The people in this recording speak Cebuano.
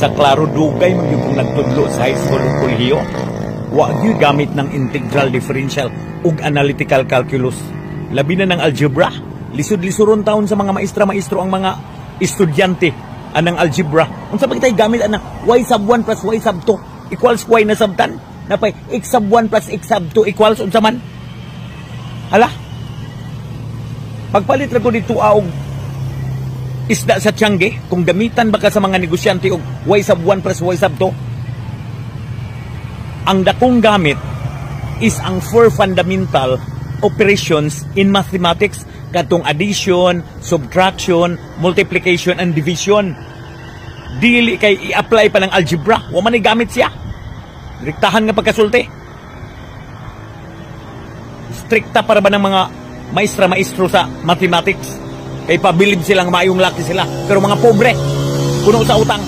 Sa klaro, dugay man gyud kong nagtudlo sa high school ug kolehiyo. Wa gyud gamit ng integral, differential ug analytical calculus. Labi na ng algebra. Lisod-lisuron taon sa mga maestra-maestro ang mga estudyante anang algebra. Unsa pa kitay gamit ana y sub 1 plus y sub 2 equals y na sabtan? Napay x sub 1 plus x sub 2 equals unsa man? Hala. Pagpalit ra ko dito og isda sa tiyangge, kung gamitan ba ka sa mga negosyante og y sub 1 plus y sub 2, ang dakong gamit is ang four fundamental operations in mathematics, katong addition, subtraction, multiplication, and division. Dili kay i-apply pa ng algebra. Wa man ni gamit siya. Direktahan nga pagkasulti. Strikta para ba ng mga maestra-maestro sa mathematics? Kay pabilib silang maayong laki sila. Pero mga pobre, puno sa utang.